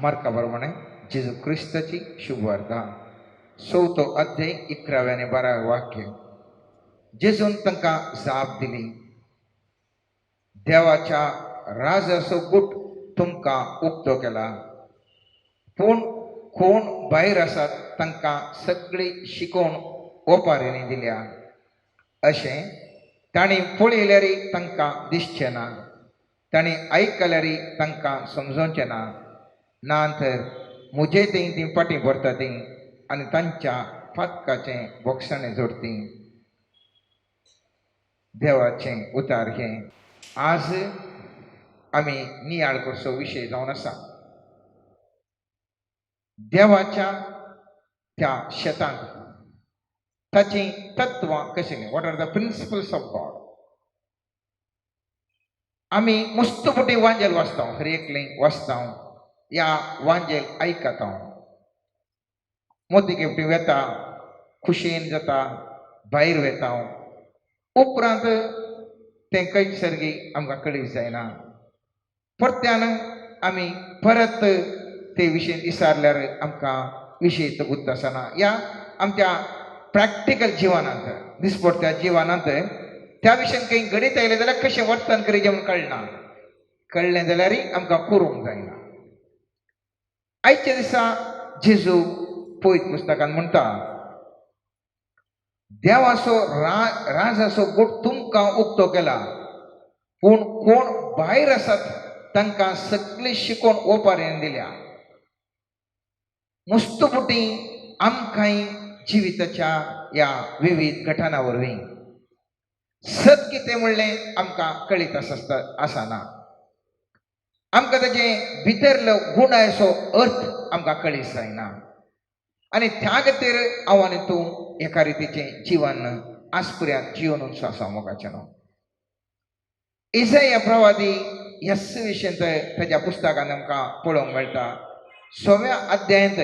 मार्का प्रमाणे जेजू क्रिस्ताची शुभवार्ता, चवथो अध्याय, 11वें आनी 12वें वाक्य. जेजून तांकां जाप दिली, देवाच्या राजाचो गूट तुमकां उक्तो केला, पूण कोण भायर आसात तांकां सगळी शिकोवन ओपारींनी दिल्या. अशें तांणी पळयल्यार तांकां दिसचें ना, तांणी आयकल्यार तांकां समजोवचें ना, ना तर म्हजे थंय तीं फाटीं भरता ती आनी तांच्या फातकाचें बोगसाणें जोडटी. देवाचें उतार हें. आज आमी नियाळ करचो विशय जावन आसा देवाच्या त्या शेतांत ताचीं तत्वां कशीं. What are the principles of God? आमी मस्त पुटी वांजेल वाचता, हर एकलें वाचता, या वांजेल आयकता. मोती केपटी वेता, खुशयेन जाता, भायर वेता, उपरांत तें खंय सर्गी आमकां कळीत जायना. परत्यान आमी परत ते विशय विसारल्यार आमकां विशय तो गुत्त आसना. या आमच्या प्रॅक्टिकल जिवनांत, दिसपडत्या जिवनांत त्या विशयान काही घडीत आयलें जाल्यार कशें वर्तन करीचें म्हूण कळना, कळ्ळें जाल्यारय आमकां करूंक जायना. आयच्या दिसा जेजू पयत पुस्तकान म्हणटा, देवाचो राजाचो गूट तुमकां उक्तो केला, पूण कोण भायर आसात तांकां सगळी शिकोवन ओपारीन दिल्या. मुस्तपुटी आमकांय जिविताच्या ह्या विविध घटना वरवीं सत कितें म्हणलें आमकां कळीत आसता आसना. आमकां ताजें भितरलो गुणाचो अर्थ आमकां कळीत जायना आनी त्या खातीर हांव आनी तूं एका रितीचें जिवन आसपर्यांत जिवनूच आसा. मोगाचें न्हू, इजया प्रवादी ह्याच विशयांत ताज्या पुस्तकान आमकां पळोवंक मेळटा. 6व्या अध्यायांत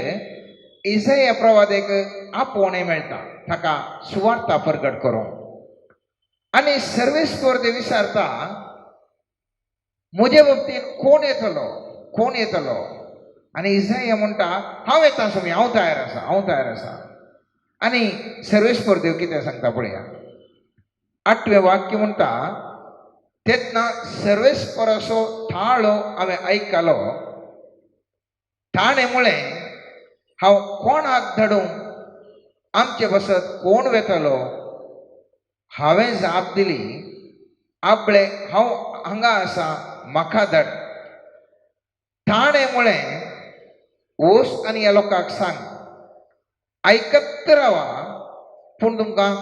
इजया प्रवादेक आपोवणें मेळटा ताका सुवार्ता प्रगट करूंक, आनी सर्वेस्पर ते विचारता, म्हजे बाबतीन कोण येतलो, कोण येतलो? आनी इजया म्हणटा, हांव येता स्वामी, हांव तयार आसा, हांव तयार आसा. आनी सर्वेस्पर देव कितें सांगता पळया. 8वें वाक्य म्हणटा, तेन्ना सर्वेस्पराचो थाळो हांवें आयकलो, ताणें म्हळें, हांव कोणाक धाडूं, आमचे बसत कोण वेतलो? हांवें जाप दिली, आपले हांव हांगा आसा, म्हाका धाड. ताणें म्हळें, वच आनी ह्या लोकांक सांग, आयकत रावा पूण तुमकां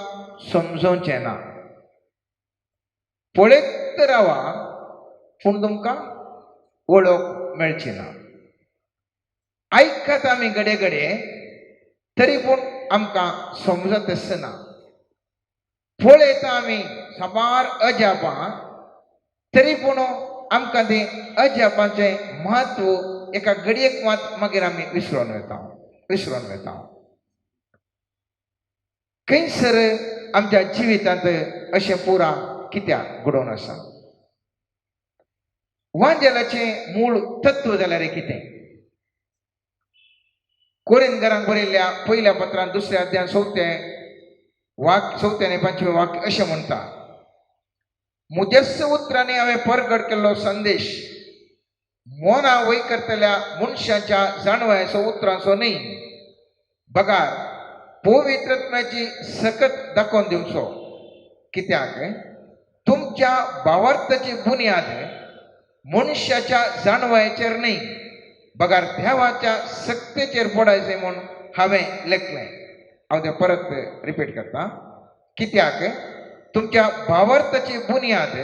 समजोवचें ना, पळयत रावा पूण तुमकां वळख मेळची ना. आयकत आमी घडये घडये तरी पूण आमकां समजत आसना. पळयता आमी साबार अजापां तरी पूण आमकां तें अजापांचें म्हत्व एका घडयेक मात मागीर आमी विसरून वता, विसरून वता. खंयसर आमच्या जिवितांत अशें पुरा कित्याक घडोवन आसा? वांजेलाचें मूळ तत्व जाल्यार कितें? कोरिंदकारांक बरयल्ल्या पयल्या पत्रान 2ऱ्या अध्यायान 4थें वाक्य, 4थें आनी 5वें वाक्य अशें म्हणटा, म्हज्याच उतरांनी हांवें परगट केल्लो संदेश मोना वय करतल्या मनशाच्या जाणवायेचो उतरांचो न्हय, बगार पवित्रत्वाची सकत दाखोवन दिवचो. कित्याक तुमच्या भावार्थाची बुन्याद मनशाच्या जाणवायेचेर न्हय, बगार देवाच्या सक्तेचेर पडायचें म्हूण हांवें लेखलें. हांव तें परत रिपीट करता. कित्याक तुमच्या भावार्थाची बुन्याद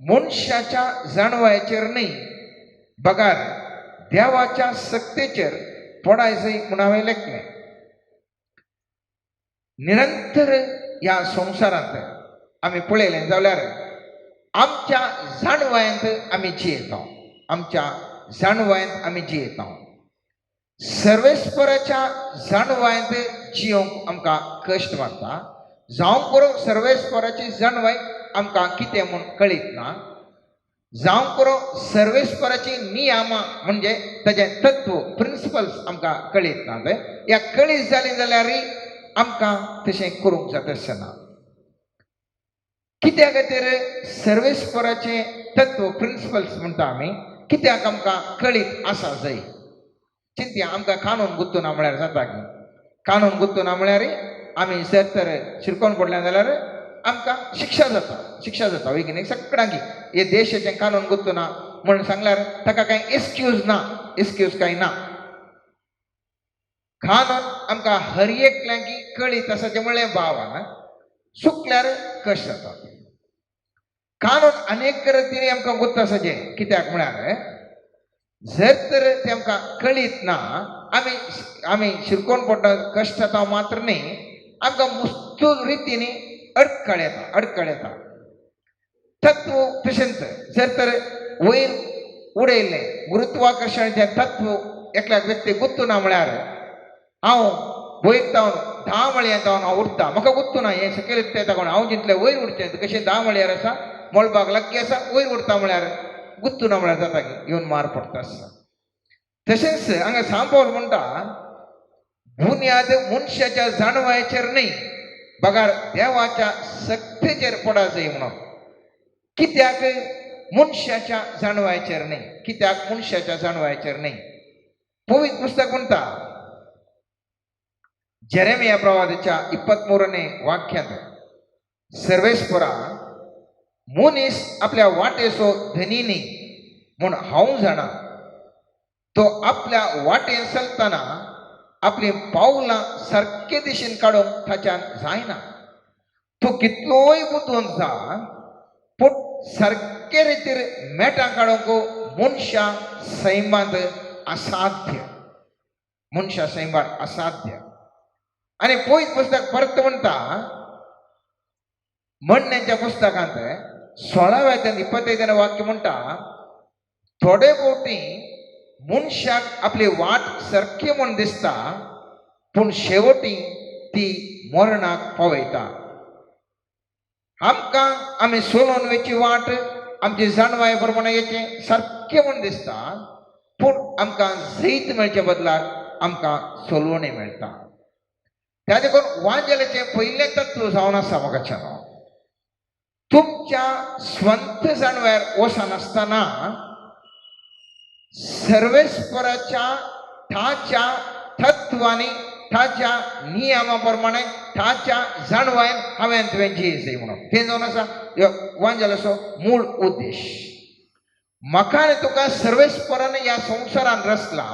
मनशाच्या जाणवायेचेर न्हय, बगार देवाच्या सक्तेचेर पडायचें म्हूण हांवें लेखलें. निरंतर ह्या संवसारांत आमी पळयलें जाल्यार आमच्या जाणवायेंत आमी जियेता, आमच्या जाणवायेंत आमी जियेता. सर्वेस्पराच्या जाणवायेंत जियोंक आमकां कश्ट मारता. जावं करूं सर्वेस्पराची जाणवाय आमकां कितें म्हूण कळीत ना. जावं करो सर्वेस्पराची नियमां म्हणजे ताजें तत्व प्रिंसिपल्स आमकां कळीत ना. ह्या कळीत जाली जाल्यार आमकां तशें करूंक जाता आसना. कित्या खातीर सर्वेस्पराचें तत्व प्रिंसिपल्स म्हणटा आमी कित्याक आमकां कळीत आसा जाय? चिंतया, आमकां कानून गुत्तू ना म्हळ्यार जाता की? कानून गुत्तू ना म्हळ्यार आमी जर तर शिरकोन पडले जाल्यार आमकां शिक्षा जाता, शिक्षा जाता वय की न्ही? सगळ्यांकी हे देशाचें कानून गुत्तू ना म्हणून सांगल्यार ताका कांय एक्सक्यूज ना, एक्सक्यूज कांय ना. कानून आमकां हर एकल्यांकी कळीत आसा म्हणलें भावान चुकल्यार कश्ट जाता. कानून अनेक रितीन आमकां गुत्त आसा जें कित्याक म्हळ्यार जर तर तें आमकां कळीत ना आमी आमी शिरकोन पडटा, कश्ट जाता मात्र न्ही, आमकां मुस्तू रितीन अडकळ येता, अडकळ येता. तत्व तशेंच जर तर वयर उडयल्लें गुरुत्वाकर्शणाचें तत्व एकल्या व्यक्ती गुत्तू ना म्हळ्यार हांव वयर जावन 10 मळयां जावन हांव उडटा, म्हाका गुत्तू ना हें सकयल येता कोण, हांव जितलें वयर उडचें कशें 10 मळयार आसा मळबाक लागीं आसा वयर उडटा म्हळ्यार गुत्तू ना म्हळ्यार जाता की येवन मार पडटा आसा. तशेंच हांगा सांपावल म्हणटा बुन्याद मनशाच्या जाणवायचेर न्ही बगार देवाच्या शक्तीचेर पडा जाय म्हणून. कित्याक मनशाच्या जाणवायचेर न्ही? कित्याक मनशाच्या जाणवायचेर न्ही? पवित्र पुस्तक म्हणटा जेरेमिया प्रवादाच्या 23ನೇ वाक्यांत सर्वेस्परा मनीस आपल्या वाटेचो धनी न्ही म्हूण हांव जाणा, तो आपल्या वाटेन चलतना आपलीं पावलां सारके दिशेन काडूंक ताच्यान जायना. तो कितलोय बुदवंत जा पूण सारके रितीर मेटां काडूंक मनशा सैमांत असाध्य, मनशा सैमांत असाध्य. आनी पयस पुस्तक परत म्हणटा म्हणण्याच्या पुस्तकांत 16व्या 25 वाक्य म्हणटा थोडे फावटी मनशाक आपली वाट सारकी म्हूण दिसता पूण शेवटी ती मरणाक पावयता. आमकां आमी सोलोवन वयची वाट आमची जाणवाय प्रमाणे येचें सारकें म्हूण दिसता पूण आमकां जैत मेळचे बदलाक आमकां सोलोवणी मेळटा. त्या देखून वांजेलाचें पयलें तत्व जावन आसा म्हाका तुमच्या स्वंत जाणवायर वचनासतना सर्वेस्पराच्या ताच्या तत्वांनी ताच्या नियमा प्रमाणे ताच्या जाणवायन हांवें तुवें जियें म्हणून तें जावन आसा वांजेलाचो मूळ उद्देश. म्हाका आनी तुका सर्वेस्परान ह्या संवसारान रचला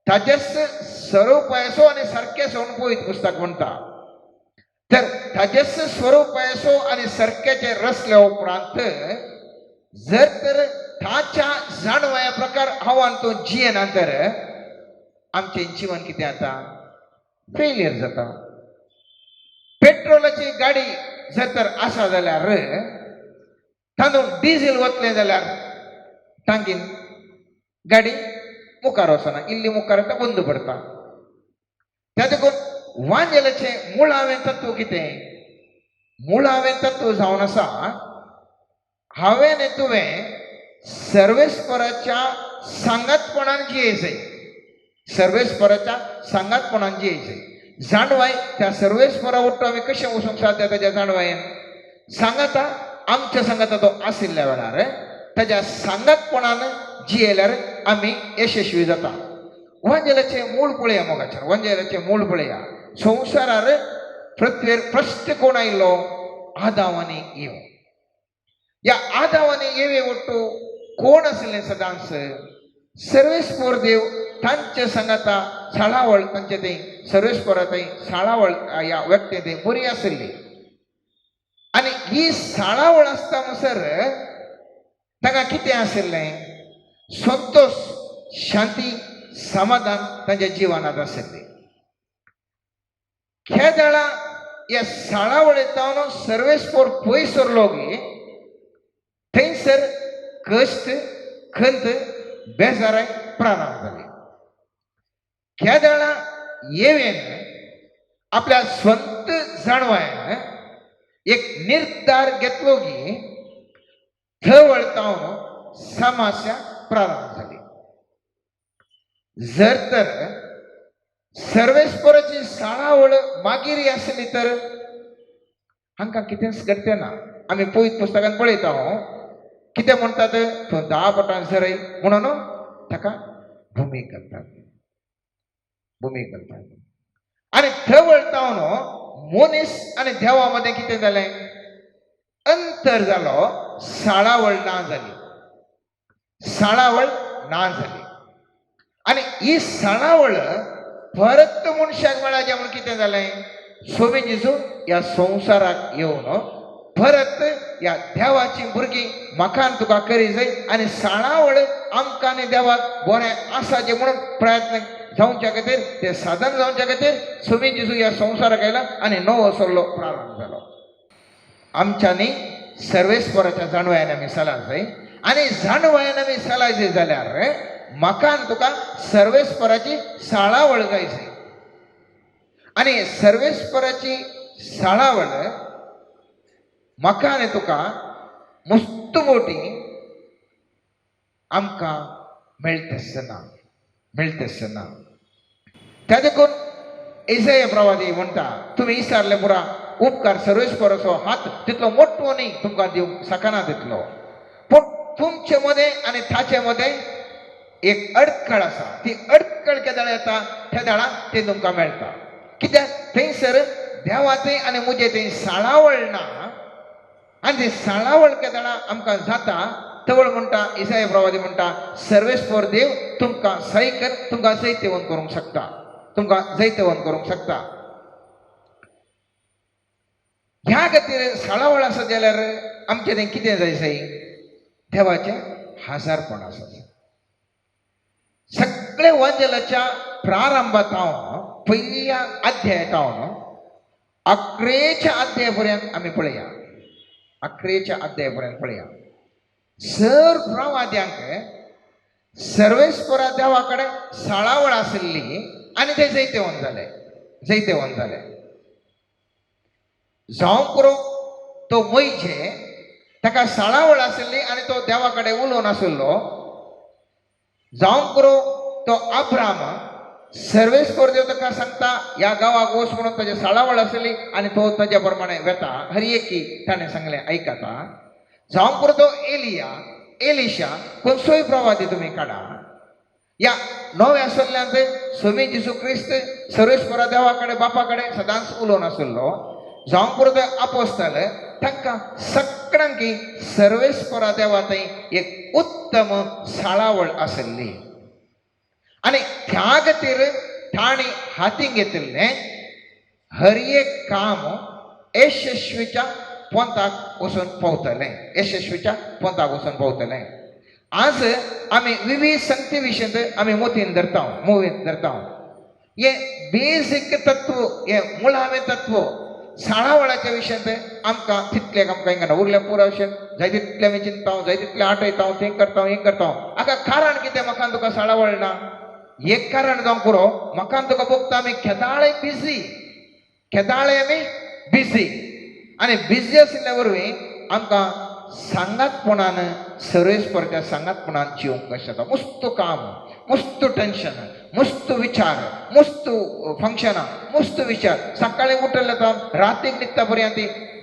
ताजेच स्वरूपायसो आनी सारकें म्हणून पवित्र पुस्तक म्हणटा. तर ताजेच स्वरूपायसो आनी सारक्याचे रचल्या उपरांत जर तर ताच्या जाणवाया प्रकार हांव आनी तूं जियेना तर आमचें जीवन कितें जाता? फेलियर जाता. पेट्रोलाची गाडी जर तर आसा जाल्यार तातूंत डिझेल वतलें जाल्यार टांकीन गाडी मुखार वचना, इल्ली मुखार येता बंद पडटा. त्या देखून वांजेलाचें मुळावें तत्व कितें? मुळावें तत्व जावन आसा हांवें आनी तुवें सर्वेस्पराच्या सांगातपणान जियेचें, सर्वेस्पराच्या सांगातपणान जियेचें. जाणवाय त्या सर्वेस्परा वट्टू आमी कशें वचूंक साध्य ताच्या जाणवायेन? सांगाता आमच्या सांगाता तो आशिल्ल्या वेळार ताच्या सांगातपणान जियेल्यार आमी यशस्वी जाता. वांजेलाचें मूळ पळया मोगाच्यान, वांजेलाचें मूळ पळया. संवसारार पृथ्वेर प्रश्न कोण आयलो? आदाव आनी येव. ह्या आदाव आनी येवे वट्टू कोण आशिल्लें सदांच? सर्वेस्पर देव तांचे सांगाता साळावळ तांचे थंय सर्वेस्परा थंय साळावळ ह्या व्यक्ती थंय बरी आशिल्ली. आनी ही साळावळ आसता म्हणसर तांकां कितें आशिल्लें? संतोश, शांती, समाधान तांच्या जिवनांत आशिल्लें. खेदळा ह्या साळावळे जावन सर्वेस्पर पयस सरलो गी थंयसर कश्ट, खंत, बेजाराय प्रारंभ जाली. खेदळा येवेन आपल्या स्वंत जाणवायन एक निर्धार घेतलो की थंय वळतावन समस्या प्रारंभ जाली. जर तर सर्वेस्पराची साळावळ मागीर आसली तर हांकां कितेंच घडचें ना. आमी पयत पुस्तकान पळयता हो, कितें म्हणटात, तूं 10 पटान सरय म्हणून ताका भुमीक घालतात, भुमीक घालतात. आनी थंय वळतावन मनीस आनी देवा मदें कितें जालें, अंतर जालो, साळावळ ना जाली, साळावळ ना जाली. आनी ही साळावळ परत मनशाक मेळाचें म्हूण कितें जालें, सोमी जेजू ह्या संवसाराक येवन परत ह्या देवाची भुरगीं म्हाका आनी तुका करी जाय आनी साळावळ आमकां आनी देवाक बरें आसाचें म्हणून प्रयत्न जावच्या खातीर, तें साधन जावच्या खातीर सोमी जेजू ह्या संवसाराक आयला आनी नवो सल्लो प्रारंभ जालो. आमच्यांनी सर्वेस्पराच्या जाणवायेन आमी सलां जाय आनी जाणवायेन आमी सलायचे जाल्यार म्हाका आनी तुका सर्वेस्पराची साळावळ जाय जाय. आनी सर्वेस्पराची साळावळ म्हाका आनी तुका मुस्त मोटी आमकां मेळटना, मेळटना. त्या देखून इसाया प्रवादी म्हणटा, तुमी विचारले पुरा उपकार सर्वेस्पराचो हात तितलो मोटो न्ही तुमकां दिवंक शकना तितलो, पूण तुमचे मदें आनी ताचे मदें एक अडखळ आसा. ती अडखळ केदळ येता त्या दाळा तें तुमकां मेळटा. कित्याक थंयसर देवा थंय आनी म्हजे थंय साळावळ ना आनी ती साळावळ केदळा आमकां जाता तवळ म्हणटा इसाया प्रवादी म्हणटा, सर्वेस्पर देव तुमकां सही कर, तुमकां जैतवंत करूंक शकता, तुमकां जैतवंत करूंक शकता. ह्या खातीर साळावळ आसा जाल्यार आमचें तें कितें जाय सई, देवाचें हाजारपण आसा. सगळे वंजलाच्या प्रारंभात हांव पयल्या अध्यायात हांव अकरेच्या अध्याय पर्यंत आमी पळया, अकरेच्या अध्याय पर्यंत पळया. सर प्रवाद्यांक सर्वेस्परा देवा कडेन साळावळ आशिल्ली आनी ते जैतेवंत जाले, जैतेवंत जाले. जावं पुरो तो मोयजे ताका साळावळ आशिल्ली आनी तो देवा कडेन उलोवन आशिल्लो. जावं पुरो तो अब्राम सर्वेस्पर देव ताका सांगता ह्या गांवाक वच म्हणून ताजे साळावळ आशिल्ली आनी तो ताज्या प्रमाणे वेता. हर एकी ताणें सांगलें आयकता. जावं पुरो तो एलिया, एलिशा, खंयचोय प्रवादी तुमी काडा, ह्या नव्या सल्ल्यांत स्वामी जेजू क्रिस्त सर्वेस्परा देवा कडेन बापा कडेन सदांच उलोवन आशिल्लो. जावं पुरो तो आपोस्ताल तांकां सगळ्यांकी सर्वेस्परा देवा थंय एक उत्तम साळावळ आशिल्ली आनी त्या खातीर तांणी हातीं घेतिल्लें हर एक काम यशस्वीच्या पोंताक वचून पावतलें, यशस्वीच्या पोंताक वचून पावतलें. आज आमी विविध संगती विशयांत आमी मोतीन धरता, मुवीन धरता. हें बेजीक तत्व, हें मुळावें तत्व साळावळाच्या विशयांत आमकां तितलें आमकां हिंगा उरल्या पुरा विशयान जाय तितलें आमी चिंतता, जाय तितलें आठयता, तें करता, हें करता. आतां कारण कितें म्हाका तुका साळावळ ना? एक कारण जावंक पुरो, म्हाका तुका भोगता आमी केदाळे बिजी, केदाळे आमी बिजी आनी बिजी आशिल्ल्या वरवीं आमकां सांगातपणान सर्वेस्परच्या सांगातपणान जिवंक कशें जाता. मस्त काम, मस्त टेन्शन, मस्त विचार, मस्त फंक्शनां, मस्त विचार. सकाळीं उठले तर रातीक न्हिदता पर्यंत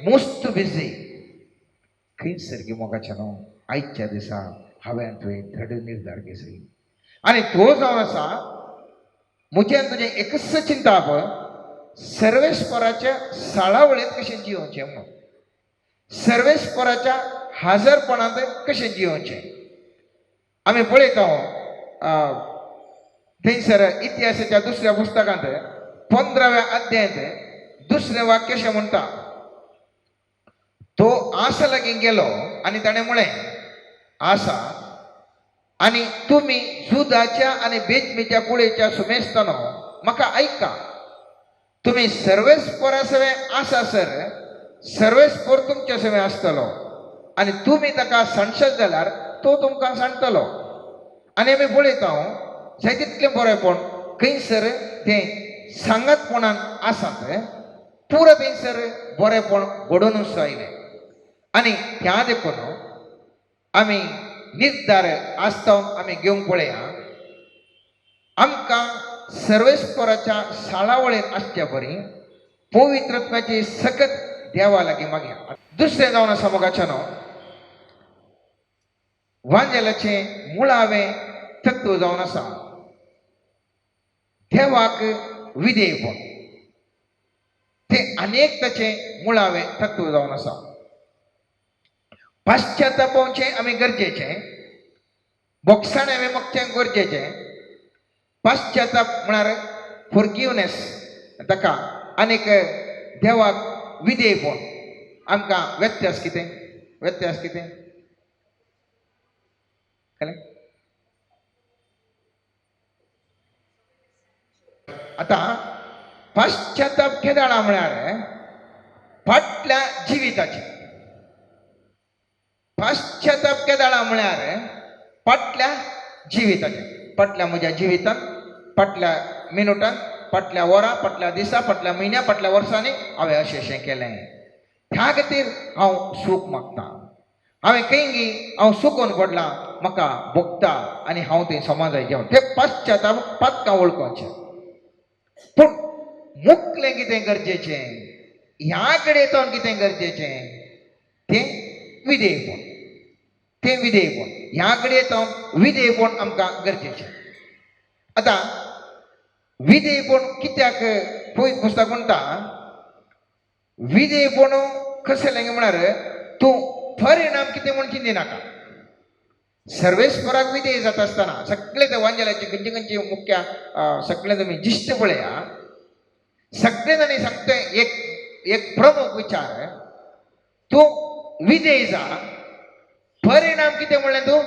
मस्त बिजी. खंय सारकी मोगाचें न्हू आयच्या दिसा हांवें तुवें दृढ निर्धार घेतली आनी तो जावन आसा म्हजें तुजें एकच चिंताप, सर्वेस्पराच्या साळावळेंत कशें जियोवचें म्हणून, सर्वेस्पराच्या हाजरपणांत कशें जियोवचें. आमी पळयता थंयसर इतिहासाच्या दुसऱ्या पुस्तकांत 15व्या अध्यायांत दुसरें वाक्य अशें म्हणटा, तो आसा लागीं गेलो आनी ताणें म्हळें, आसा आनी तुमी जुदाच्या आनी बेजमीच्या कुळेच्या सुमेस्तानो म्हाका आयका, तुमी सर्वेस्परा सवें आसा सर सर्वेस्पर तुमच्या सवें आसतलो आनी तुमी ताका सांडशात जाल्यार तो तुमकां सांडटलो. आनी आमी पळयता जाय तितलें बरेंपण खंयसर तें सांगातपणान आसात पुरो थंयसर बरेंपण घडोवनूच आयलें. आनी त्या देखून आमी निर्धार आसता आमी घेवंक पळया. आमकां सर्वेस्पराच्या साळावळेन आसच्या बरी पवित्रत्वाची सकत देवा लागीं मागया. दुसरें जावन आसा मोगाच्या न्हू वांजेलाचें मुळावें तत्व जावन आसा देवाक विधेयपण. तें अनेक ताचें मुळावें तत्व जावन आसा. पाश्चातापावचें आमी गरजेचें, बोगसाणें आमी मागचें गरजेचें. पाश्चाताप म्हळ्यार फॉरगिवनेस ताका आनीक देवाक विधेयपण. आमकां व्यत्यास कितें? व्यत्यास कितें? कळ्ळें? आतां पाश्चाताप केदाळा म्हळ्यार फाटल्या जिविताचें. पाश्चाताप केदाळा म्हळ्यार फाटल्या जिविताचें. फाटल्या म्हज्या जिवितांत, फाटल्या मिनुटान, फाटल्या वरां, फाटल्या दिसा, फाटल्या म्हयन्या, फाटल्या वर्सांनी हांवें अशें अशें केलें, ह्या खातीर हांव सूख मागता. हांवें खंय हांव सुकोवन पडलां, म्हाका भोगता आनी हांव तें समाजाय जेवण. ते पाश्चाताप पातकां वळखुचें. पूण मुकलें कितें गरजेचें, ह्या कडेन येतोन कितें गरजेचें तें विधेयपण. तें विधेयपण. ह्या कडेन येतोन विधेयपण आमकां गरजेचें. आतां विधेयपण कित्याक पवित्र पुस्तक म्हणटा विधेयपण कसलें म्हळ्यार तूं परिणाम कितें म्हूण चिंती नाका. सर्वेस्पराक विधेय जाता आसतना सगळे ते वांजेलाचे खंयचे खंयचे मुख्य सगळे तुमी जिश्ट पळया, सगळे जाणी सांगता एक एक प्रमुख विचार, तूं विधेय जा, परिणाम कितें म्हणलें तूं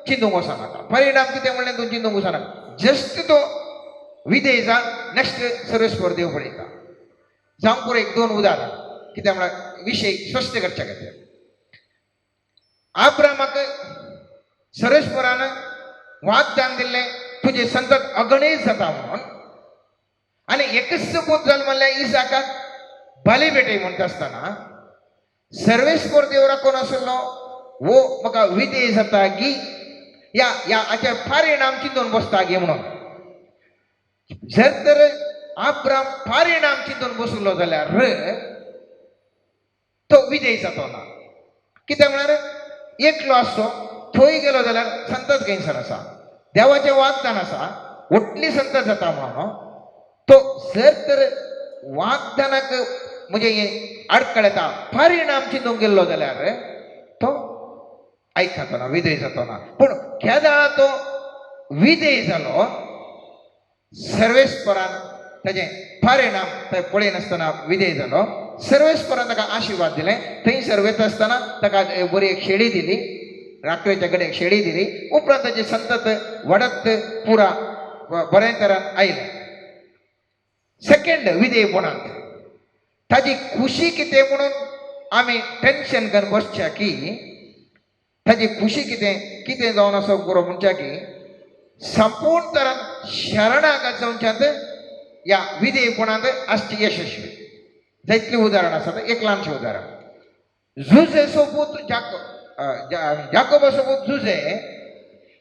चिंतूंक वचनाका. परिणाम कितें म्हणलें तूं चिंतूंक वचनाका. जस्ट तूं विधेय जा, नेक्स्ट सर्वेस्पर देव पळयता. जावंक पुरो एक दोन उदाहरण कितें म्हळ्यार विशय स्पश्ट करच्या खातीर. आब्रामाक सर्वेस्परान वागदान दिल्लें तुजें संतत अगणीत जाता म्हणून, आनी एकच पूत जल्मल्ल्या इसाकाक बली भेटय म्हणटा आसतना सर्वेस्पर देव राखून आसलो वो म्हाका विधेय जाता गी या ह्या हाचे परिणाम चिंतून बसता गी म्हणून. जर तर आब्राम परिणाम चिंतून बसलो जाल्यार तो विधेय जातो ना. कित्याक म्हळ्यार एकलो आसचो थंय गेलो जाल्यार संतत खंयसर आसा, देवाचें वागदान आसा, व्हडली संतत जाता म्हणून तो जर तर वागदानाक म्हणजे आडखळ येता परिणाम चिंतूंक गेल्लो जाल्यार तो आयकतो ना, विधेय जातो ना. पूण केदाळा तो विधेय जालो सर्वेस्परान ताजें परिणाम ते पळयनासतना विधेय जालो. सर्वेस्परान ताका आशिर्वाद दिले. थंयसर वयता आसतना ताका बरी एक शेळी दिली, राखणेच्या कडेन एक शेळी दिली. उपरांत ताची संतत वाडत पुरा बऱ्या तरान आयलें. सेकंड विधेयपणांत ताजी खुशी कितें म्हणून आमी टेन्शन करून बसच्या की ताजी खुशी कितें कितें जावन आसा पुरो म्हणच्या की संपूर्ण तरान शरणागत जावच्यांत ह्या विधेयपणांत आसची यशस्वी. जायतलीं उदाहरणां आसात. एक ल्हानशें उदाहरण, जुजे सोबूत जाकोबा सोबूत जुजे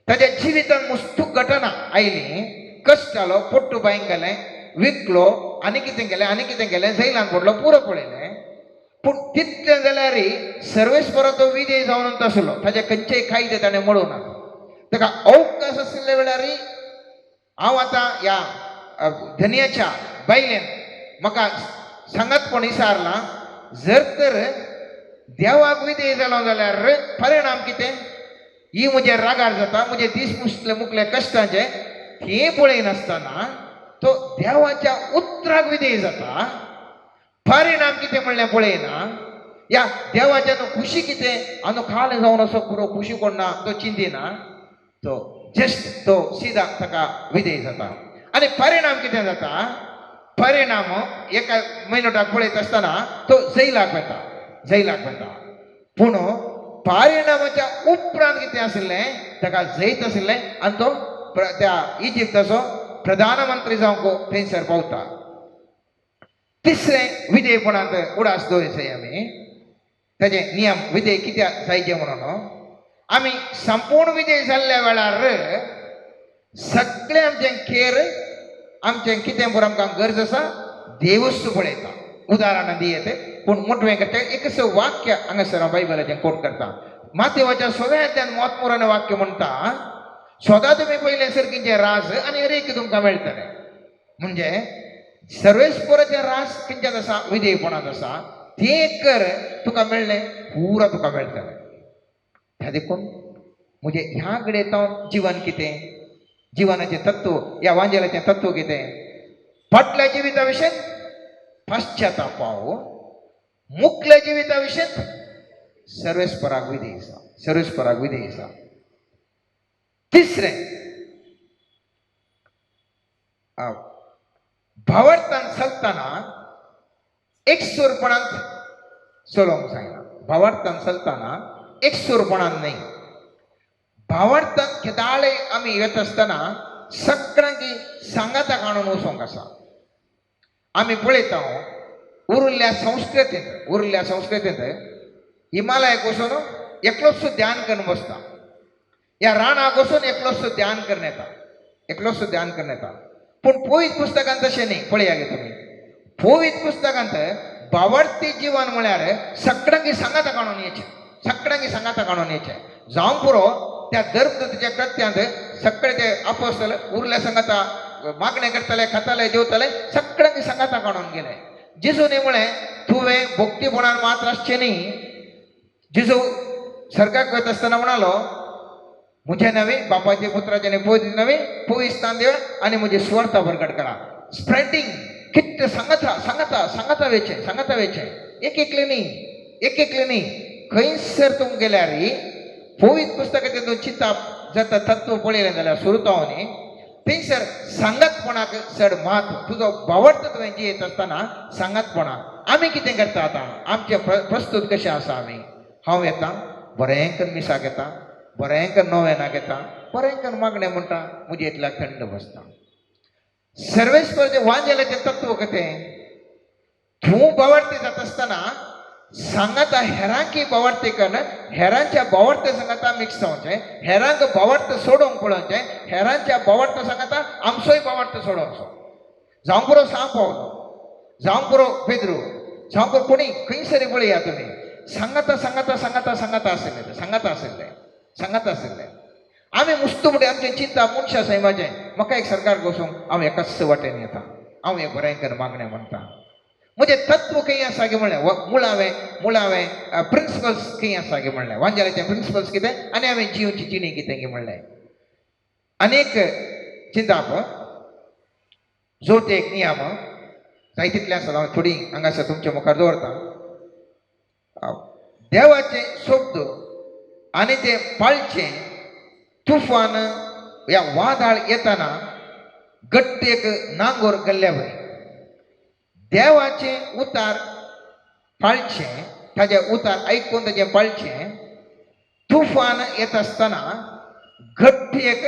ताच्या जिवितांत मुस्तूक घटना आयली. कश्ट जालो, पोट्टू बांयक गेलें, विकलो, आनी कितें केलें आनी कितें केलें, जैलान पडलो, पुरो पळयलें. पूण तितलें जाल्यार सर्वेस्परा तो विजय जावन आसलो. ताचे खंयचेय कायदे ताणें मोडूंक ना. ताका अवकाश आशिल्ल्या वेळार हांव आतां ह्या धनयाच्या बायलेन म्हाका सांगातपण विचारलां, जर तर देवाक विधेय जालो जाल्यार परिणाम कितें, ही म्हज्या रागार जाता, म्हजे दीस मुसले मुकले कश्टांचे हें पळयनासतना तो देवाच्या उतराक विधेय जाता. परिणाम कितें म्हणलें पळयना. ह्या देवाच्या न्हू खुशी कितें आनी खाल जावन असो पुरो खुशी कोण ना तो चिंतिना, तो जस्ट तो सिदा ताका विधेय जाता. आनी परिणाम कितें जाता, परिणाम एका मिनटाक पळयत आसतना तो जैलाक वता, जैलाक वता. पूण परिणामाच्या उपरांत कितें आशिल्लें, ताका जैत आशिल्लें आनी तो त्या इजिप्ताचो प्रधानमंत्री जावंक थंयसर पावता. तिसरें विधेयपणांत उडास दवरचें आमी ताचे नियम विधेय कित्याक जायचे म्हणून. आमी संपूर्ण विजय जाल्ल्या वेळार सगळें आमचें केर, आमचें कितें पुरो आमकां गरज आसा देवूच पळयता. उदाहरणां दियेत पूण मोटवें करता एकच वाक्य हांगासर हांव बायबलाचें कोट करता. मातेवाच्या सगळ्यांतल्यान मोतमुरान वाक्य म्हणटा, स्वता तुमी पयलें सर्गीचें राज आनी हरेक तुमकां मेळटलें. म्हणजे सर्वेस्पराचें राज खंयच्यान आसा, विधेयपणांत आसा, तें कर तुका मेळ्ळें पुरा तुका मेळटलें. ह्या देखून म्हणजे ह्या कडेन तो जिवन कितें, जिवनाचें तत्व, ह्या वांजेलाचें तत्व कितें, फाटल्या जिविता विशयन पश्चाताप पाव, मुखल्या जिविता विशयन सर्वेस्पराक विधेय आसा, सर्वेस्पराक विधेय आसा. तिसरें, भावार्थान चलतना एकसूरपणांत चलोवंक जायना. भावार्थान चलतना एकसूरपणान न्हय, भावार्थान केदाळे आमी येता आसतना सगळ्यांकी सांगाताक हाडून वचोंक आसा. आमी पळयता उरिल्ल्या संस्कृतींत, उरिल्ल्या संस्कृतींत हिमालयाक वचून एकलोच ध्यान करून बसता, ह्या रानाक वचून एकलोच ध्यान करून येता, एकलोच ध्यान करून येता. पूण पवित्र पुस्तकांत तशें न्ही. पळया गे तुमी, पवित्र पुस्तकांत भावार्थी जिवन म्हळ्यार सगळ्यांकी सांगाता काडून येचें, सगळ्यांकी सांगाता काडून येचें. जावं पुरो त्या धर्मदूताच्या कृत्यांत सगळे ते अपोस्तल उरले सांगाता मागणें करताले, खाताले, जेवताले, सगळ्यांकी सांगाता काडून गेले. जेजून म्हळें तुवें भक्तीपणान मात्र आसचें न्ही. जेजू सर्गाक वयता आसतना म्हणालो, म्हजें नव्हे बापाचे पुत्राचे आनी पवित्र नव्हे पवित्र स्थान देव आनी म्हजे सुवार्था प्रगट करा. स्प्रेडिंग कितें सांगाता सांगाता सांगाता वेचें, सांगाता वेचें, एक एकले न्ही, एक एकले न्ही. खंयसर तूं गेल्यार पवित्र पुस्तकाचें तूं चिंताप जाता तत्व पळयलें जाल्यार सुरू न्ही, थंयसर सांगातपणाक चड म्हत्व. तुजो भावार्थ तुवें जियेत आसतना सांगातपणाक. आमी कितें करता आतां, आमचें प्रस्तूत कशें आसा, आमी हांव येता बरें करून मिसाक येता, बरें करून नोवेनाक येता, बरें करून मागणें म्हणटा, म्हजे इतल्याक थंड बसता. सर्वेस्पराचें वांजेलाचें तत्व कितें, तूं भावार्थी जाता आसतना सांगाता हेरांकी भावार्थी करून हेरांच्या भावार्थ सांगाता मिक्स जावचें, हेरांक भावार्थ सोडोवंक पळोवचें, हेरांच्या भावार्थ सांगाता आमचोय भावार्थ सोडोवचो. जावं पुरो सांव पावलो, जावं पुरो पेद्रू, जावं पुरो कोणी, खंयसरी पळया तुमी, सांगाता सांगाता सांगाता सांगाता आशिल्लें, सांगाता आशिल्लें, सांगाता आशिल्लें. आमी मुस्तू म्हणजे आमचें चिंता मनशां सैमाचें, म्हाका एक सरकार बसूंक हांव एकाच वाटेन येता, हांव एक बरें करून मागणें म्हणटा. म्हजें तत्व खंय आसा गे म्हणलें, मुळावें मुळावें प्रिंसिपल्स खंय आसा गे म्हणलें, वांजेलाचें प्रिंसिपल्स कितें आनी हांवें जिवची जिणी कितें गे म्हणलें. आनी एक चिंताप जो ते एक नियम जाय तितलें आसा, हांव थोडी हांगासर तुमच्या मुखार दवरता. देवाचें शब्द आनी तें पाळचें. तुफान या वादळ येतना गट्ट एक नांगोर गेल्ल्या वरी देवाचें उतार पाळचें, ताजें उतार आयकून ताजें पाळचें. तुफान येता आसतना घट्ट एक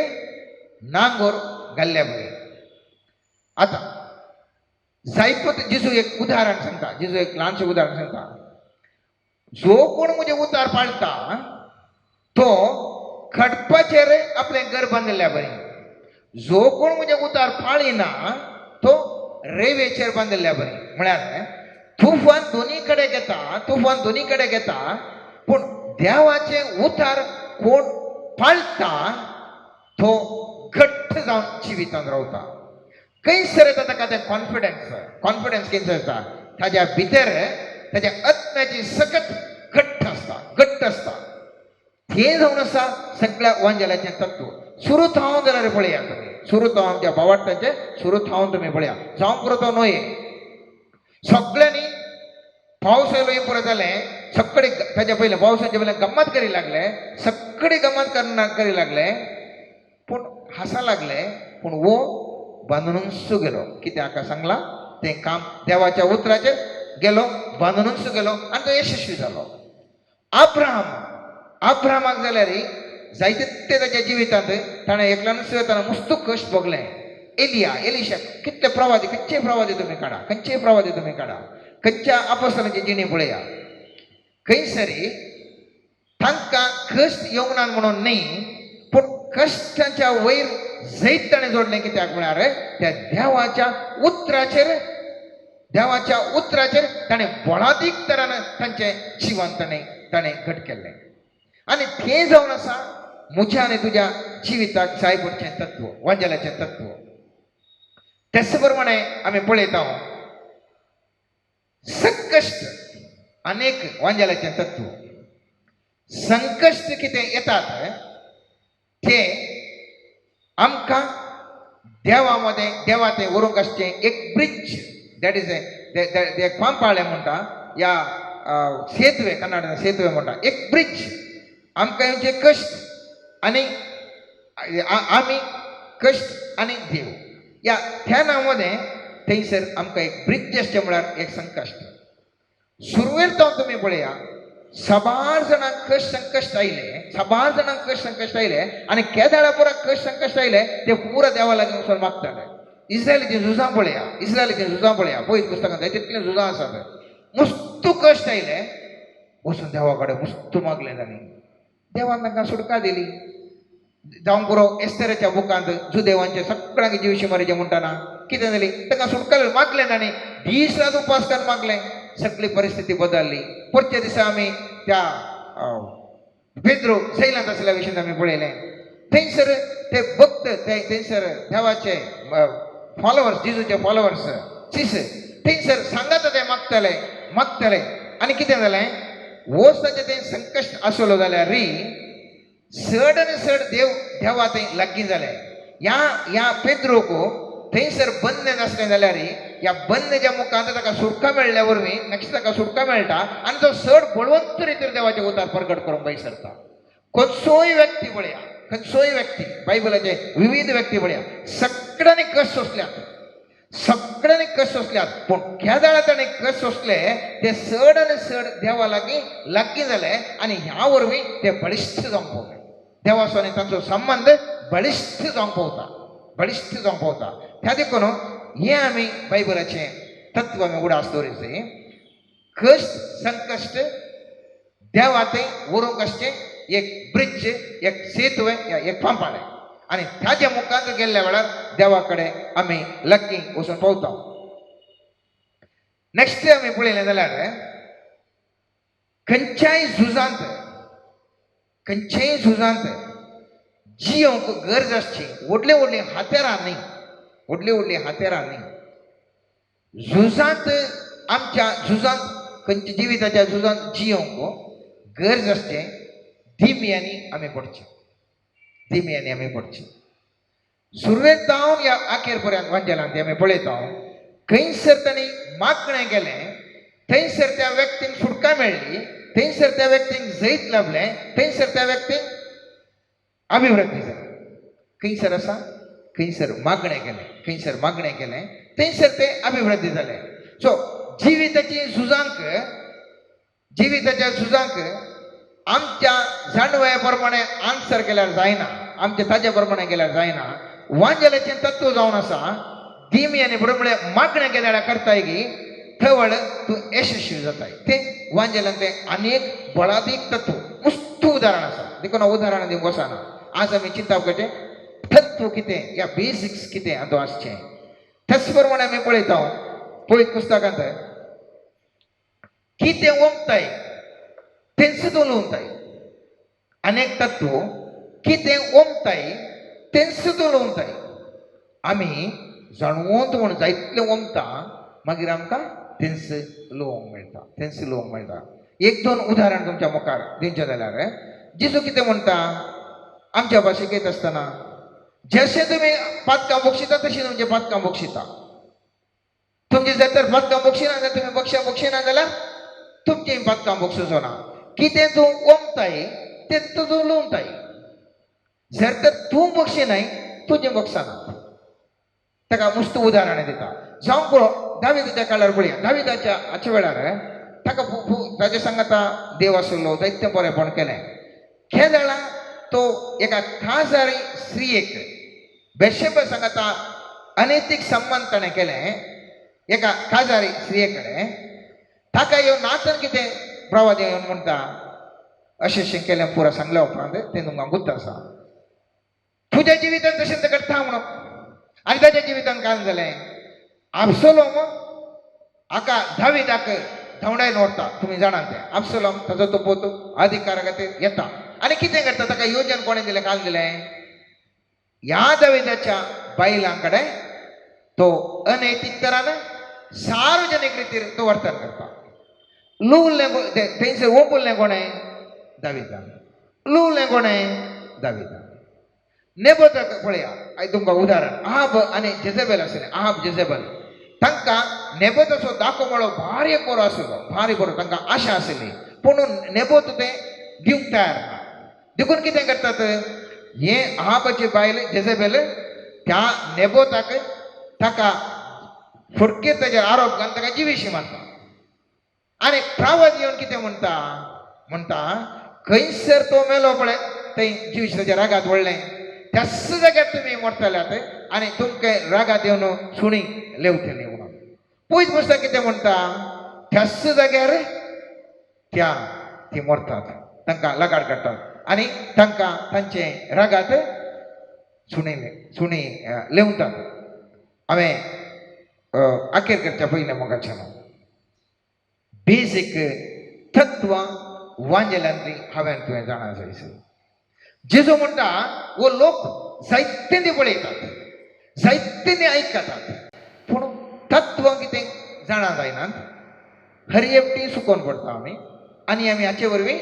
नांगोर घाल्ल्या वरी. आतां जायपत जेजू एक उदाहरण सांगता, जेजू एक ल्हानशें उदाहरण सांगता. जो कोण म्हजें उतार पाळटा तो खडपाचेर आपलें घर बांदिल्ल्या बरी, जो कोण म्हजें उतार पाळिना तो रेवेचेर बांदिल्ल्या बरी. म्हळ्यार तुफान दोनी कडेन घेता, तुफान दोनी कडेन घेता, पूण देवाचें उतार कोण पाळटा तो घट्ट जावन जिवितांत रावता. खंयसर येता ताका तें कॉन्फिडन्स, कॉन्फिडन्स खंयसर येता, ताज्या भितर ताज्या आत्म्याची सकत घट्ट आसता, घट्ट आसता. हें जावन आसा सगळ्या वांजेलाचें तत्व. सुरू थावन जाल्यार पळया तुमी, सुरू थावन आमच्या भावार्थाचें सुरू थावन तुमी पळया. जावं पुरो तो न्हय, सगळ्यांनी पावस आयलो हें पुरो जालें, सगळे ताच्या पयलें पावसाचे पयलें गम्मत करी लागले, सगळे गम्मत करना करी लागले, पूण हासा लागले, पूण वो बांदूनच गेलो. कित्याक सांगला तें काम देवाच्या उतराचेर गेलो, बांदूनच गेलो आनी तो यशस्वी जालो. अब्राहम, अब्राहमाक जाल्यार जायते ते ताच्या जिवितांत ताणें एकल्यानूच वतना मुस्तू कश्ट भोगलें. एलिया, एलिशा, कितले प्रवादी, खंयचे प्रवादी तुमी काडा, खंयचे प्रवादी तुमी काडा, खंयच्या अपोस्तलांची जिणी पळया, खंयसरी तांकां कश्ट येवंक ना म्हणून न्ही, पूण कश्टांच्या वयर जैत ताणें जोडलें. कित्याक म्हळ्यार त्या देवाच्या उतराचेर, देवाच्या उतराचेर ताणें बळादीक तरान तांचें जिवन ताणें ताणें घट केल्लें. आनी तें जावन आसा म्हज्या आनी तुज्या जिविताक जाय पडचें तत्व, वांजेलाचें तत्व. तेच प्रमाणे आमी पळयता संकश्ट, अनेक वांजेलाचें तत्व. संकश्ट कितें येतात ते आमकां देवा मदें, देवा तें व्हरूंक आसचें एक ब्रिज, that is एक पांपाळें म्हणटा या सेतुवे, कन्नडान सेतुवे म्हणटा, एक ब्रिज. आमकां येवचे कश्ट आनी आमी कश्ट आनी देव ह्या ध्याना मदें थंयसर आमकां एक ब्रिज आसचें म्हळ्यार एक संकश्ट. सुरवेर तो तुमी पळया, साबार जाणांक कश्ट संकश्ट आयले, साबार जाणांक कश्ट संकश्ट आयले आनी केदाळा पुरा कश्ट संकश्ट आयले ते पुरा देवा लागीं वचून मागताले. इस्रायलीचीं झुजां पळया, इस्रायलीचीं झुजां पळया, पयत पुस्तकांत जाय तितलीं झुजां आसात. मुस्तू कश्ट आयले, वचून देवा कडेन मुस्तू मागलें तांणी, देवान तांकां सुटका दिली. जावं पुरो एस्तेराच्या बुकांत जुदेवांचे सगळ्यांक जिवशी मारीचे म्हणटाना कितें जाली, तांकां सुटका मागलें तांणी, दीस रात उपास करून मागलें, सगळी परिस्थिती बदलली. पुढच्या दिसा आमी त्या पेद्रो जैलांत आसल्या विशीं आमी पळयलें. थंयसर ते भक्त, ते थंयसर देवाचे फॉलोवर्स, जेजूचे फॉलोवर्स सीस थंयसर सांगात ते मागतले मागतले आनी कितें जालें, वोस ताचें तें संकश्ट आसलो जाल्यार री चड आनी चड देव देवा थंय लागीं जालें. ह्या ह्या पेद्रोक थंयसर बंद नासलें जाल्यार ह्या बंदच्या मुखांत ताका सुटका मेळ्ळ्या वरवीं नेक्स्ट ताका सुटका मेळटा आनी तो चड बळवंत रितीर देवाचे उतार प्रगट करूंक भायर सरता. खंयचोय व्यक्ती पळया, खंयचोय व्यक्ती, बायबलाचे विविध व्यक्ती पळया, सगळ्यांनी कश्ट सोंसल्यात, सगळ्यांनी कश्ट सोंसल्यात, पूण केदाळा ताणें कश्ट सोंसले ते चड आनी चड देवा लागीं लागीं जाले आनी ह्या वरवीं ते बळिश्ट जावंक पावले. देवाचो आनी तांचो संबंद बळिश्ट जावंक पावता, बळिश्ट जावंक पावता. त्या देखून हें आमी बायबलाचें तत्व आमी उडास दवरिचे, कश्ट संकश्ट देवा थंय व्हरूंक आसचें एक ब्रिज, एक सेतू या एक पांपाळें आनी ताज्या मुखांत गेल्ल्या वेळार देवा कडेन आमी लागीं वचून पावता. नेक्स्ट आमी पळयलें जाल्यार खंयच्याय झुजांत, खंयच्याय झुजांत जियोंक गरज आसची व्हडलीं व्हडलीं हातेरां न्ही, व्हडलीं व्हडलीं हातेरां न्ही. झुजांत, आमच्या झुजांत, खंयच्या जिविताच्या झुजांत जियोंक गरज आसचें दिमयांनी आमी पडचें, दिमयांनी आमी पडचें. सुरवेक जावन ह्या आखेर पर्यंत वांजेलांत आमी पळयता, खंयसर तांणी मागणें केलें थंयसर त्या व्यक्तींक सुटका मेळ्ळी, थंयसर त्या व्यक्तींक जैत लाभलें, थंयसर त्या व्यक्तींक अभिवृद्धी जाली. खंयसर आसा, खंयसर मागणें केलें, खंयसर मागणें केलें थंयसर ते अभिवृद्धी जाले. सो जिविताची झुजांक, जिविताच्या झुजांक आमच्या जाणवया प्रमाणे आन्सर केल्यार जायना, आमच्या ताज्या प्रमाणे केल्यार जायना. वांजेलाचें तत्व जावन आसा दिमी आनी बरोबर म्हळ्यार मागणें केल्यार करताय की थवळ तूं यशस्वी जाताय. तें वांजेलान तें अनेक बळादीक तत्व मुस्तू उदाहरण आसा, देखून हांव उदाहरणां दिवंक वचना. आज आमी चिंतप करचें तत्व कितें या बेसिक्स कितें हातूंत आसचें. त्याच प्रमाणे आमी पळयता पळयत पुस्तकांत कितें ओमताय तेंच तूं लुवताय. अनेक तत्व कितें ओमताय तेंच तूं लुवताय. आमी जाणवंत म्हूण जायतलें ओमता, मागीर आमकां तेंच लुवंक मेळटा, तेंच लुवंक मेळटा. एक दोन उदाहरण तुमच्या मुखार दिवचें जाल्यार जेजू कितें म्हणटा आमच्या भाशेक येत आसतना, जशें तुमी पातकां बक्षिता तशें तुमचें पातकां बक्षिता. तुमचें जर तर पातकां बक्षिना जाल्यार, तुमी बक्षां बक्षिना जाल्यार तुमचीं पातकां बक्षुचो ना. कितें तूं ओमताय तें तूं लुवताय. जर तर तूं बक्षिनाय तुजें बक्षाना. ताका मुस्त उदाहरणां दिता. जावं पुरो दाविदाच्या काळार पळया, दाविदाच्या हाच्या वेळार ताका ताजे सांगाता देव आसलो, जायतें बरेंपण केलें. केदळा तो एका काजारी स्त्रियेक बेशेब सांगाता अनैतीक संबंद ताणें केलें एका काजारी स्त्रिये कडेन. ताका येवन नातन कितें प्रवाद येवन म्हणटा, अशें अशें केलें पुरा सांगल्या उपरांत तें तुमकां गुत्त आसा. तुज्या जिवितान तशें तें घडटा म्हणून. आनी ताच्या जिवितान काय जालें, आबसलोम हाका दाविदाक धांवडायन व्हरता. तुमी जाणात तें. आबसलोम ताजो तो पूत अधिकारा खातीर येता आनी कितें करता, ताका योजन कोणें दिलें, काल दिलें, ह्या दाविदाच्या बायलां कडेन तो अनैतीक तरान सार्वजनीक रितीर तो वर्तन करता. लुवलें थंयसर ओंपुल्लें कोणें, दाविदान. लुवलें कोणें, दाविदान. नेबोताक पळया, आयज तुमकां उदाहरण. आहाब आनी जेजेबेल आसलें, आहाब जेजेबेल, तांकां नेबोताचो दाखो म्हळो भारी बरो आसलो, भारी बरो, तांकां आशा आसली. पूण नेबोत तें दिवंक तयार ना. देखून कितें करतात, हे आहाबाची बायल जेजेबेल त्या नेबोताक ताका फुडकेर ताजेर आरोप घालून ताका जिविशी मारता. आनी प्रावत येवन कितें म्हणटा, म्हणटा खंयसर तो मेलो पळय थंय जिविश ताच्या रागात व्हडलें, त्याच जाग्यार तुमी मरतल्यात आनी तुमकां रागात येवन सुणी लेवतली म्हणून. पयस पुस्तक कितें म्हणटा, त्याच जाग्यार त्या ती मरतात, तांकां लगाड काडटात आनी तांकां तांचे रागात सुणी सुणी लेवतात. हांवें अखेर करच्या पयलें मोगाच्यान बेजीक तत्वां वांजेल्यांतली हांवें तुवें जाणा जाय. जेजू म्हणटा वो लोक जायते पळयतात, जायते आयकतात, पूण तत्वां कितें जाणा जायनात. हर एकटी सुकोवन पडटा आमी आनी आमी हाचे वरवीं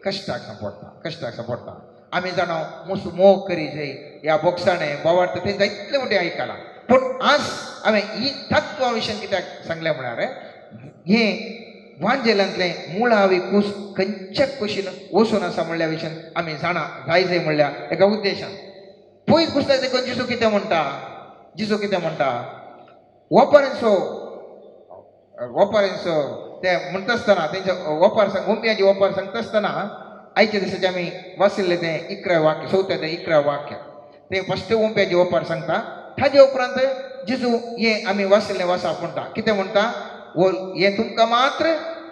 कश्टाक सांपडटा, कश्टाक सांपडटा. आमी जाणा मुस मोग करी जाय ह्या बोक्साणें बोवार्थ तें जायतले मोटें आयकलां. पूण आज हांवें ही तत्वां विशयान कित्याक सांगलें म्हळ्यार हें वांजेलांतलें मुळावी कूस खंयच्या कुशीन वचून आसा म्हणल्या विशयान आमी जाणा जाय जाय म्हणल्या एका उद्देशान. पयस पुस्तक देखून जेजू कितें म्हणटा, जेजू कितें म्हणटा, ओपारींचो ओपारींचो ते म्हणटा आसतना तेंच्या ओपार सांग उमयाची ओपार सांगता आसतना आयच्या दिसाचें आमी वाचिल्लें तें 11 वाक्य, चवथ्या तें 11 वाक्य, तें फस्ट उमप्याची ओपार सांगता. ताजे उपरांत जेजू हें आमी वाचिल्लें वाचप म्हणटा. कितें म्हणटा, वो हें तुमकां मात्र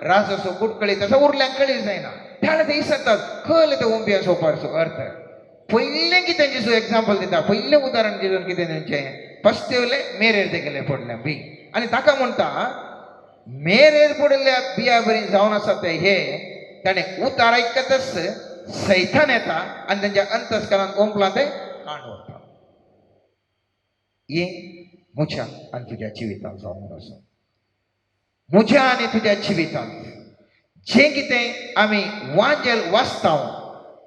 राजाचो गुट कळीत आसा, उरल्यांक कळीत जायना. त्या ते विसरतात कळ्ळें तें उमप्याचो ओपारचो अर्थ. पयलें कितें जेजू एग्जाम्पल दिता, पयलें उदाहरण जेजून कितें दिवचें, फस्ट येवलें मेरेर तें गेलें पडलें बी आनी ताका म्हणटा मेरेर पडिल्ल्या बिया बरी जावन आसा ते हे ताणें उतार आयकतच सैतान येता आनी तेंच्या अंतस्करान ओंपलां तें कांड व्हरता. हें म्हज्या आनी तुज्या जिवितांत जावन आसा. म्हज्या आनी तुज्या जिवितांत जें कितें आमी वांजेल वाचता,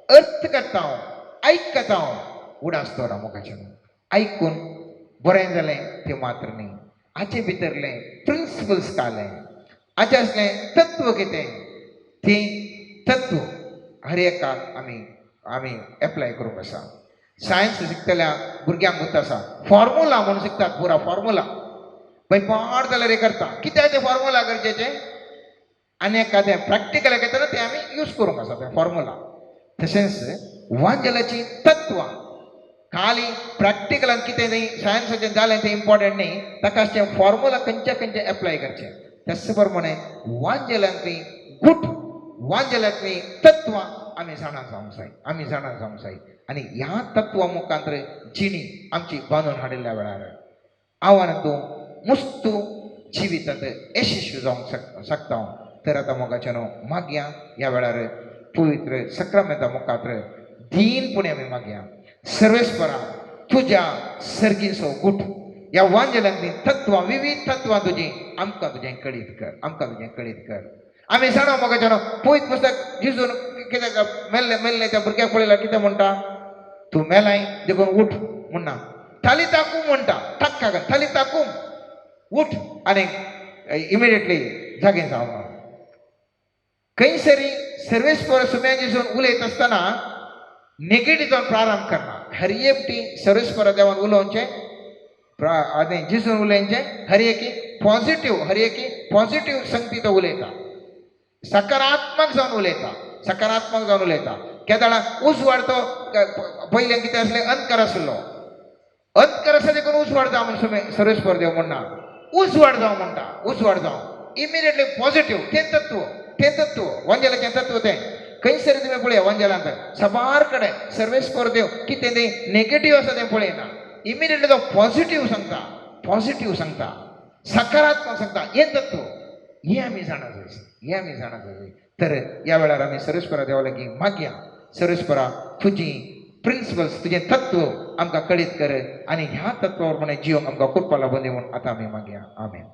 अर्थ करता, आयकता, उडास दवरा मोगाचें आयकून बरें जालें तें मात्र न्ही, हाचे भितरलें प्रिंसिपल्स कालें, हाचें आसलें तत्व कितें तें तत्व हर एकाक आमी आमी एप्लाय करूंक आसा. सायन्स शिकतल्या भुरग्यांक गुत्त आसा फॉर्मुला म्हणून शिकतात, पुरा फॉर्मुला पय पाड जाल्यार हें करता. कित्याक तें फॉर्मुला गरजेचें आनी एकादें प्रॅक्टिकल घेतना तें आमी यूज करूंक आसा तें फॉर्मुला. तशेंच वांजेलाचीं तत्वां खाली प्रॅक्टिकलान कितें न्ही सायन्साचें जालें तें इम्पॉर्टंट न्ही, ताका तें फॉर्मुला खंयच्या खंयचे एप्लाय करचें. त्याच प्रमाणे वांजेलांतली गूट, वांजेलांतली तत्वां आमी जाणा जावंक जाय, आमी जाणा जावंक जाय. आनी ह्या तत्वां मुखांत जिणी आमची बांदून हाडिल्ल्या वेळार हांव आनी तूं मुस्तू जिवितांत यशस्वी जावंक शकता. तर आतां मोगाच्यान मागया ह्या वेळार पवित्र सक्रामेंता मुखार दीनपणे आमी मागया, सर्वेस्परा तुज्या सर्गीचो गूट ह्या वांजेलांतलीं तत्वां, विविध तत्वां तुजीं आमकां तुजें कळीत कर, आमकां तुजें कळीत कर. आमी जाणा मोगाच्यान पयत पुस्तक जिजून कित्याक मेल्लें मेल्लें त्या भुरग्याक पळयल्यार कितें म्हणटा, तूं मेलाय देखून उठ म्हणना, थाली ताकूं म्हणटा, टाक्का थाली ताकूं उठ आनी इमिडिएटली जागें जावं. खंयसरी सर्वेस्पर सुम्या जिजून उलयत आसतना नेगेटीव जावन प्रारंभ करना. हर एकटी सर्वेस्पर देवान उलोवचें आनी जिजून उलोवचें हर एकी पॉझिटीव, हर एकी पॉझिटीव संगती तो उलयता, सकारात्मक जावन उलयता, सकारात्मक जावन उलयता. केदाळा उजवाड तो पयलें कितें आसलें अंधकार आसलो, अंधकार आसा देखून उजवाड जावं म्हणून सर्वेस्पर देव म्हणना, उजवाड जावं म्हणटा, उजवाड जावं इमिडिएटली पॉझिटीव. तें तत्व, तें तत्व वांजेलाचें तत्व तें. खंयसर तुमी पळय एवांजेलांत साबार कडेन सर्वेस्पर देव कितें तें नेगेटीव आसा तें पळयना, इमिडिएटली तो पॉझिटीव सांगता, पॉझिटीव सांगता, सकारात्मक सांगता. हें तत्व हें आमी जाणा जाय, हें आमी जाणा जाय. तर ह्या वेळार आमी सर्वेस्परा देवा लागीं मागया, सर्वेस्परा तुजी प्रिंसिपल्स, तुजें तत्व आमकां कळीत कर आनी ह्या तत्वा प्रमाणे जिवंक आमकां कृपा लाबून दी म्हूण आतां आमी मागया. आमेन.